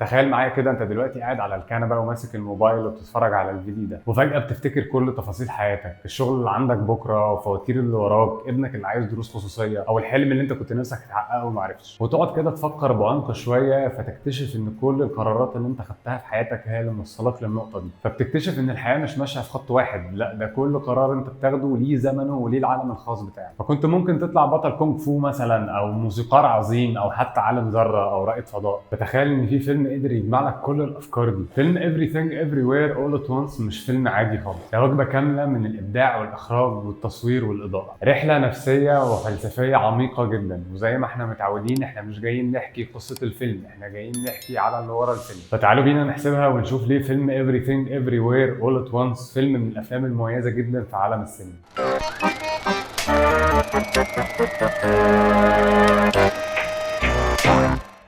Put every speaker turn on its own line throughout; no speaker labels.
تخيل معايا كده، انت دلوقتي قاعد على الكنبة وماسك الموبايل وبتتفرج على الفيديو ده، وفجاة بتفتكر كل تفاصيل حياتك: الشغل اللي عندك بكره، وفواتير اللي وراك، ابنك اللي عايز دروس خصوصيه، او الحلم اللي انت كنت نفسك تحققه وما عرفتش. وتقعد كده تفكر بعمق شويه، فتكتشف ان كل القرارات اللي انت خدتها في حياتك هي اللي موصلك للنقطة دي. فبتكتشف ان الحياة مش ماشية في خط واحد، لا، ده كل قرار انت بتاخده ليه زمنه وليه العالم الخاص بتاعه. فكنت ممكن تطلع بطل كونغ فو مثلا، او موسيقار عظيم، او حتى عالم ذره، او رائد فضاء. فتخيل ان في فيلم قدر يجمع لك كل الافكار دي. فيلم Everything Everywhere All at Once مش فيلم عادي خالص، ده وجبة كاملة من الابداع والاخراج والتصوير والاضاءه، رحله نفسية وفلسفيه عميقة جدا. وزي ما احنا متعودين، احنا مش جايين نحكي قصة الفيلم، احنا جايين نحكي على اللي ورا الفيلم. فتعالوا بينا نحسبها ونشوف ليه فيلم Everything Everywhere All at Once فيلم من الافلام المميزة جدا في عالم السينما.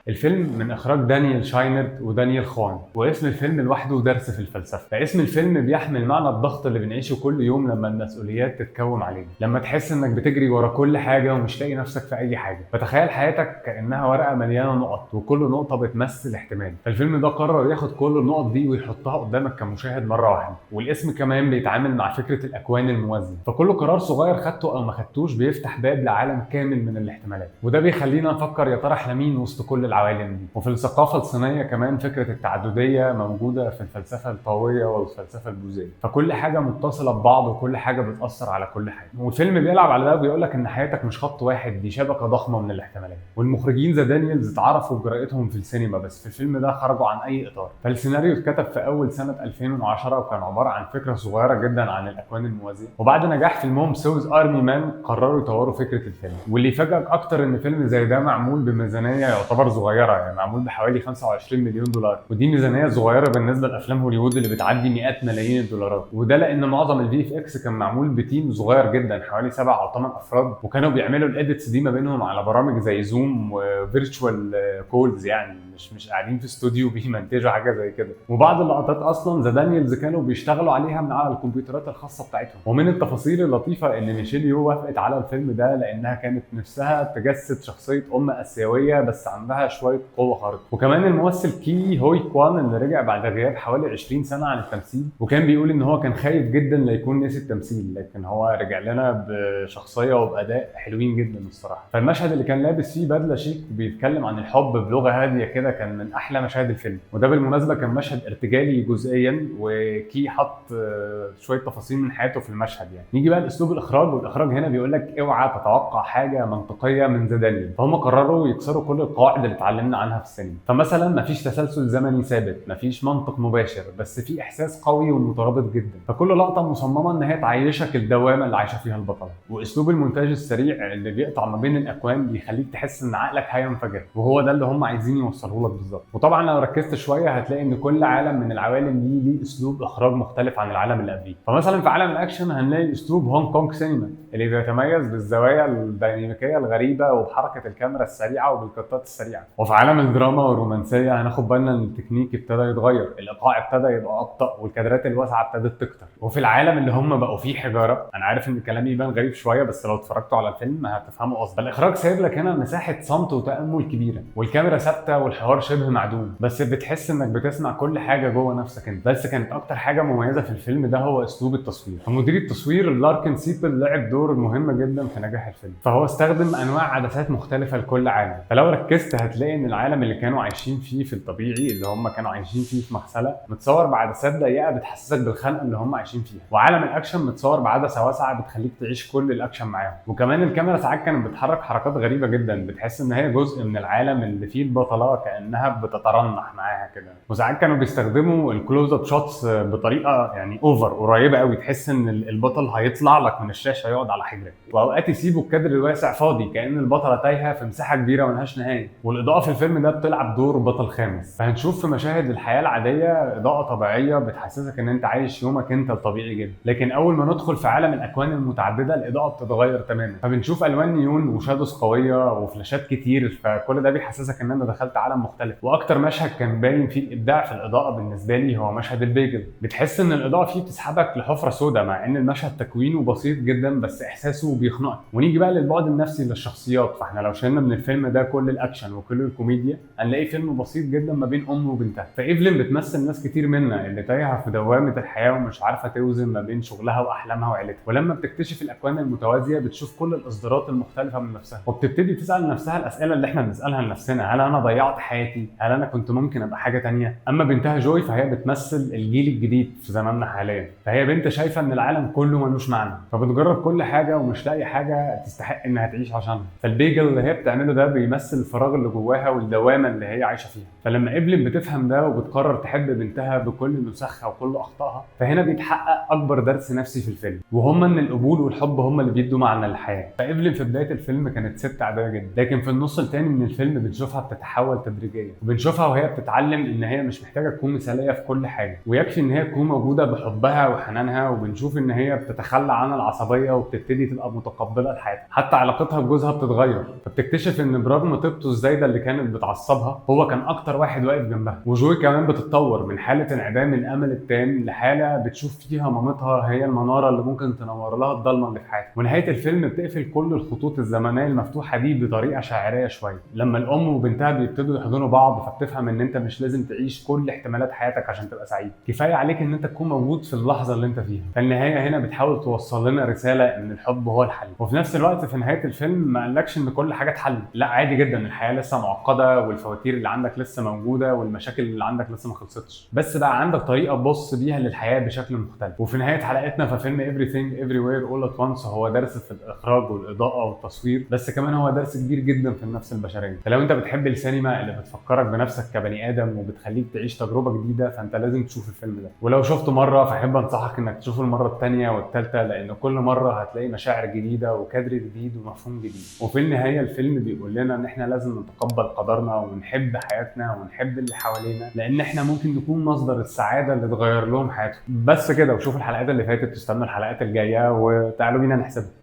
الفيلم من اخراج دانيال شاينرت ودانيال خوان، واسم الفيلم لوحده درس في الفلسفة. فاسم الفيلم بيحمل معنى الضغط اللي بنعيشه كل يوم لما المسؤوليات تتكوم علينا، لما تحس انك بتجري ورا كل حاجة ومش لاقي نفسك في اي حاجة. فتخيل حياتك كانها ورقة مليانة نقط، وكل نقطة بتمثل احتمال. فالفيلم ده قرر ياخد كل النقط دي ويحطها قدامك كمشاهد مرة واحده. والاسم كمان بيتعامل مع فكرة الاكوان الموازيه، فكل قرار صغير خدته او ما خدتوش بيفتح باب لعالم كامل من الاحتمالات، وده بيخلينا نفكر يا ترى احنا مين وسط كل العوالم دي. وفي الثقافة الصينية كمان فكرة التعددية موجودة في الفلسفة الطاوية والفلسفة البوذية، فكل حاجة متصلة ببعض وكل حاجة بتأثر على كل حاجة. والفيلم بيلعب على ده وبيقول لك إن حياتك مش خط واحد، دي شبكة ضخمة من الاحتمالات. والمخرجين The Daniels اتعرفوا بجرأتهم في السينما، بس في الفيلم ده خرجوا عن أي إطار. فالسيناريو اتكتب في أول سنة 2010، وكان عبارة عن فكرة صغيرة جدا عن الأكوان الموازية. وبعد نجاح فيلمهم Swiss Army Man قرروا يطوروا فكرة الفيلم. واللي يفاجئك أكتر إن فيلم زي ده معمول بميزانية يعتبر صغيرة، يعني معمول بحوالي 25 مليون دولار، ودي ميزانية صغيرة بالنسبة لافلام هوليوود اللي بتعدي مئات ملايين الدولارات. وده لان معظم ال VFX كان معمول ب team صغير جدا، حوالي 7 او 8 افراد، وكانوا بيعملوا ال edits دي ما بينهم على برامج زي Zoom و virtual calls، يعني مش قاعدين في استوديو بيمنتجوا حاجة زي كده. وبعض اللقطات اصلا The Daniels كانوا بيشتغلوا عليها من على الكمبيوترات الخاصة بتاعتهم. ومن التفاصيل اللطيفة ان ميشيل يو وافقت على الفيلم ده لانها كانت نفسها تجسد شخصية ام اسيوية بس عندها شوية قوة خارقه. وكمان الممثل كي هوي كوان اللي رجع بعد غياب حوالي 20 سنة عن التمثيل، وكان بيقول ان هو كان خايف جدا لا يكون نسي التمثيل، لكن هو رجع لنا بشخصية وباداء حلوين جدا الصراحه. فالمشهد اللي كان لابس فيه بدله شيك وبيتكلم عن الحب بلغه هادية كده كان من احلى مشاهد الفيلم. وده بالمناسبة كان مشهد ارتجالي جزئيا، وكي حط شوية تفاصيل من حياته في المشهد. يعني نيجي بقى لاسلوب الاخراج، والاخراج هنا بيقول لك اوعى تتوقع حاجة منطقية من The Daniels. فهم قرروا يكسروا كل القواعد اللي اتعلمنا عنها في السينما. فمثلا مفيش تسلسل زمني ثابت، مفيش منطق مباشر، بس في احساس قوي ومترابط جدا. فكل لقطة مصممه ان هي تعيشك الدوامة اللي عايشه فيها البطله. واسلوب المونتاج السريع اللي بيقطع ما بين الاكوان بيخليك تحس ان عقلك هينفجر، وهو ده اللي هم عايزين يوصلوه لك بالظبط. وطبعا لو ركزت شوية هتلاقي ان كل عالم من العوالم دي ليه اسلوب اخراج مختلف عن العالم اللي قبليه. فمثلا في عالم الاكشن هنلاقي اسلوب Hong Kong cinema اللي بيتميز بالزوايا الديناميكيه الغريبة وبحركه الكاميرا السريعة وبالكتات السريعة. وفي عالم الدراما والرومانسيه هناخد بالنا ان التكنيك ابتدى يتغير، الايقاع ابتدى يبقى ابطا والكادرات الواسعة ابتدت تكتر. وفي العالم اللي هم بقوا فيه حجاره، انا عارف ان الكلام يبان غريب شوية بس لو اتفرجتوا على الفيلم هتفهموا قصدي. الاخراج سايب لك هنا مساحة صمت وتامل كبيره، والكاميرا ثابتة والحوار شبه معدوم، بس بتحس انك بتسمع كل حاجة جوه نفسك انت. بس كانت اكتر حاجة مميزة في الفيلم ده هو اسلوب التصوير. فمدير التصوير لاركن سيبل لعب دور مهم جدا في نجاح الفيلم، فهو استخدم انواع عدسات مختلفة لكل عالم. فلو ركزت هتلاقي ان العالم اللي كانوا عايشين فيه في الطبيعي، اللي هم كانوا عايشين فيه في مغسله، متصور بعدسات ضيقه بتحسسك بالخنقه اللي هم عايشين فيها، وعالم الاكشن متصور بعدسه واسعة بتخليك تعيش كل الاكشن معاهم. وكمان الكاميرا ساعات كانت بتحرك حركات غريبة جدا، بتحس ان هي جزء من العالم اللي فيه البطلة كانها بتترنح معاها كده. وساعات كانوا بيستخدموا ال close up shots بطريقة يعني over قريبه قوي، تحس ان البطل هيطلع لك من الشاشة يقعد على حجرك. واوقات يسيبوا الكادر الواسع فاضي كأن البطلة تايهه في مساحة كبيرة ملهاش نهاية. والاضاءة في الفيلم ده بتلعب دور بطل خامس، فهنشوف في مشاهد الحياة العادية اضاءه طبيعية بتحسسك ان انت عايش يومك انت الطبيعي جدا، لكن اول ما ندخل في عالم الاكوان المتعددة الاضاءة بتتغير تماما، فبنشوف الوان نيون و shadows قوية وفلاشات كتير، فكل ده بيحسسك ان انت دخلت عالم عالم مختلف. واكتر مشهد كان باين فيه الابداع في الاضاءة بالنسبة لي هو مشهد البيجل. بتحس ان الاضاءة فيه بتسحبك لحفره سوداء، مع ان المشهد تكوينه بسيط جدا بس احساسه بيخنقك. ونيجي بقى للبعد النفسي للشخصيات، فاحنا لو شلنا من الفيلم ده كل الاكشن وكل الكوميديا هنلاقي فيلم بسيط جدا ما بين ام وبنتها. فايفلين بتمثل ناس كتير منا اللي تايهه في دوامه الحياة ومش عارفه توزن ما بين شغلها واحلامها وعيلتها. ولما بتكتشف الاكوان المتوازيه بتشوف كل الاصدارات المختلفة من نفسها، وبتبتدي تسال نفسها الاسئلة اللي احنا بنسالها لنفسنا: هل انا ضيعت حياتي؟ هل انا كنت ممكن ابقى حاجة تانية؟ اما بنتها جوي فهي بتمثل الجيل الجديد في زماننا حاليا، فهي بنت شايفه ان العالم كله ملوش معنى، فبتجرب كل حاجة ومش لاقي حاجة تستحق انها تعيش عشانها. فالبيجل اللي هي بتعمله ده بيمثل الفراغ اللي جواها والدوامه اللي هي عايشه فيها. فلما ايفلين بتفهم ده وبتقرر تحب بنتها بكل نسخها وكل اخطائها، فهنا بيتحقق اكبر درس نفسي في الفيلم، وهما ان القبول والحب هما اللي بيدوا معنى للحياة. فايفلين في بداية الفيلم كانت ست عادية جدا، لكن في النص الثاني من الفيلم بنشوفها بتتحول تدريجيا، وبنشوفها وهي بتتعلم ان هي مش محتاجه تكون مثاليه في كل حاجة، ويكفي ان هي تكون موجودة بحبها وحنانها. وبنشوف ان هي بتتخلى عن العصبية وبتبتدي تبقى متقبله لحياتها، حتى علاقتها بجوزها بتتغير، فبتكتشف ان برغم طيبته الزايدة اللي كانت بتعصبها هو كان اكتر واحد واقف جنبها. وجوي كمان بتتطور من حاله انعدام الامل التام لحاله بتشوف فيها مامتها هي المنارة اللي ممكن تنور لها الضلمة اللي في حياتها. ونهاية الفيلم بتقفل كل الخطوط الزمنية المفتوحة دي بطريقة شاعرية شوية، لما الام وبنتها بيبتدوا يحضنوا بعض، فبتفهم ان انت مش لازم تعيش كل احتمالات حياتك عشان تبقى سعيد، كفاية عليك ان انت تكون موجود في اللحظة اللي انت فيها. فالنهايه هنا بتحاول توصل لنا رسالة ان الحب هو الحل. وفي نفس الوقت في نهاية الفيلم ما قالكش ان كل حاجة اتحلت، لا عادي جدا، الحياة لسه معقدة والفواتير اللي عندك لسه موجودة والمشاكل اللي عندك لسه ما خلصتش، بس بقى عندك طريقه تبص بيها للحياة بشكل مختلف. وفي نهاية حلقتنا ففيلم Everything Everywhere All at Once هو درس في الاخراج والاضاءة والتصوير، بس كمان هو درس كبير جدا في النفس البشرية. فلو انت بتحب السينما اللي بتفكرك بنفسك كبني ادم وبتخليك تعيش تجربه جديدة فانت لازم تشوف الفيلم ده. ولو شفته مرة فاحب انصحك انك تشوفه المرة الثانية والثالثة، لان كل مرة هتلاقي مشاعر جديدة وكادر جديد ومفهوم جديد. وفي النهاية الفيلم بيقول لنا ان احنا لازم نتقبل قدرنا ونحب حياتنا ونحب اللي حوالينا، لان احنا ممكن نكون مصدر السعادة اللي تغير لهم حياتهم. بس كده، وشوفوا الحلقات اللي فاتت واستنوا الحلقات الجاية، وتعالوا بينا نحسبها.